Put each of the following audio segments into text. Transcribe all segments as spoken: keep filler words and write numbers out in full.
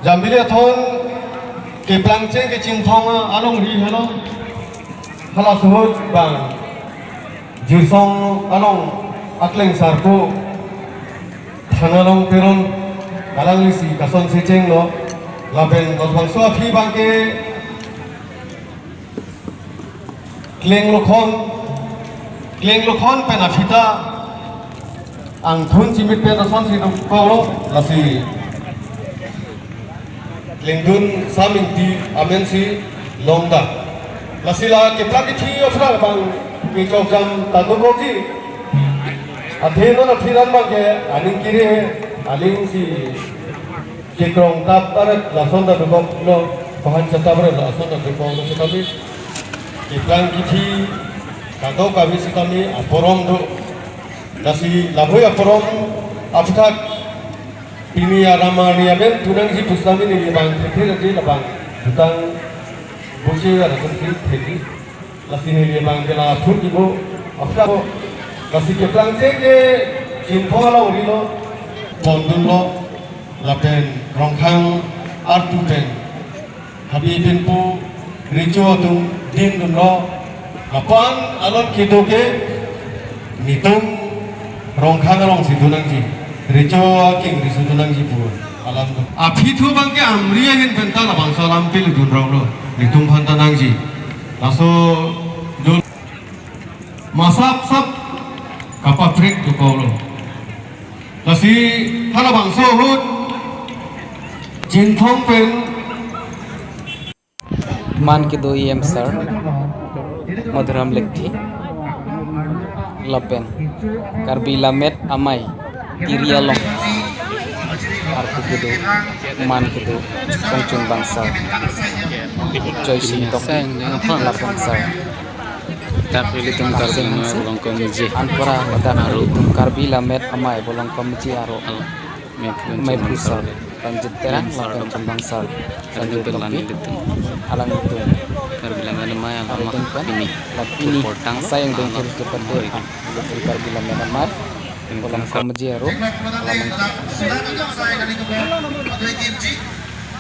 Jambili athon keplangcheng ke Chinthong alongri helo. Halaso ahut bang Jirsong along akleng sarpo Thangnalong Teron alanglisi kasonsi chenglo. Lapen labangso aphi abangke Klenglokhon, Klenglokhon pen aphi ta angthun chimit pen asonsi dokoklo, lasi Klengdun Sam Ingti amensi longdam. Lasi la keplang kithi aphrang bang kechokjam tanu boji. Athe non athe ran abangke aning kiri, aning si kekrong tap taret lason ta dokoklo, pahan chetap taret lason ta dokoklo setame. Keplang kithi kadokave setame aporom do. Lasi labui aporom aphuthak pini aram arni amen thunangji pu setame neli bang thekthe lagi labang jutang boji arasonsi thekji. Lasi neli bang ke la thut ibo aphuthak. Lasi keplangcheng ke Chinthong alongrilo, pondunlo, lapen Rongkhang artu pen Habibin pu recho atum dindunlo, lapen alon kedo ke netum Rongkhang alongsi donangji, recho akeng riso donangji pu alam do. Aphi thu abangke Amri ahin pen ta labangso alam pili dun ronglo, netum aphan ta nangji. Laso dun masap sap kapaprek dokoklo. Lasi halabangso ahut Chinthong pen man kedo E M sir Madhuram Lekthi lapen Karbi Lammet Amei Tiri along arpu kedo man kedo Kongchung Bangsar, Joysing Tokbi lapen sir Dak ilitum Karbi Lammet Amei abolong komiji. Anpara ladak ilitum Karbi Lammet Amei abolong komiji aro Mephu sir Ranjit Terang lapen Chunbang sir Sanjay Tokbi, alanglitum Karbi Lammet Amei alama pen pini, la pini portang asai angdeng alama kiri kepet ilitum Karbi Lammet Amei abolong komiji aro alanglitum.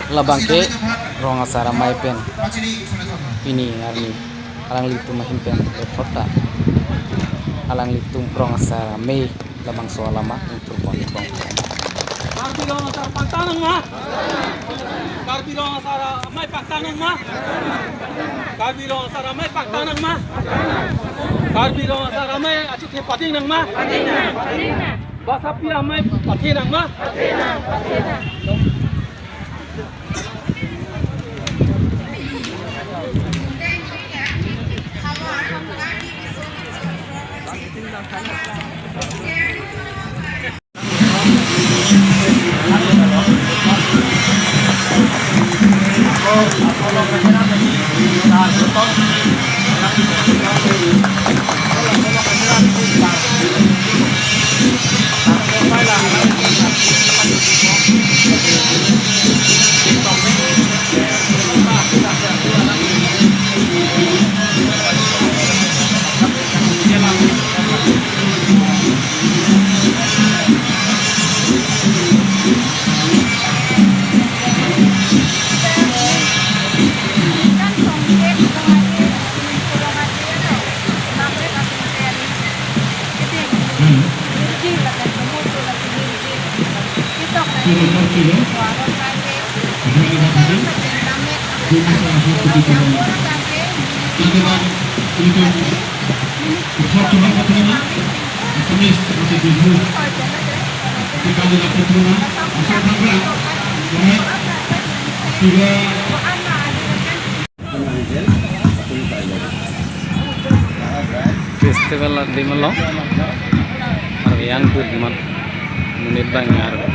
Labangke rong asar amei pen pini arni alanglitum ahin pen ethot ta alanglitum rong asar amei labangso alama ingthurpon ikbong. Karbi rong asar paktang nangma. Karbi rong asar amei paktang nangma. Karbi rong asar amei paktang nangma. Karbi rong asar amei achikhe pating nangma. Basapi amei pating nangma. Festival adim along arve angdut amat monit abang arve.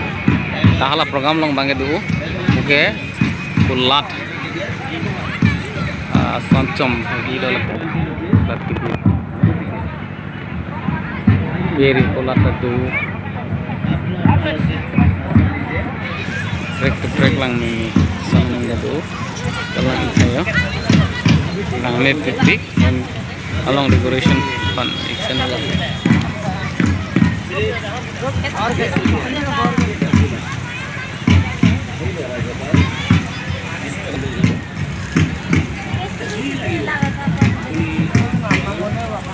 Ta hala program along abangke do, oke, kulat, ah, sonchom hagi dolo, kulat kibi. Beri kulat ta do. Trek to trek lang ni sang ni do. Kalang kayo. Lang ni titik and along decoration pan iksen lang.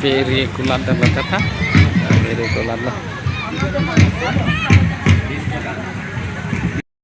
Biri kulat dan lo tata. Biri kulat lo.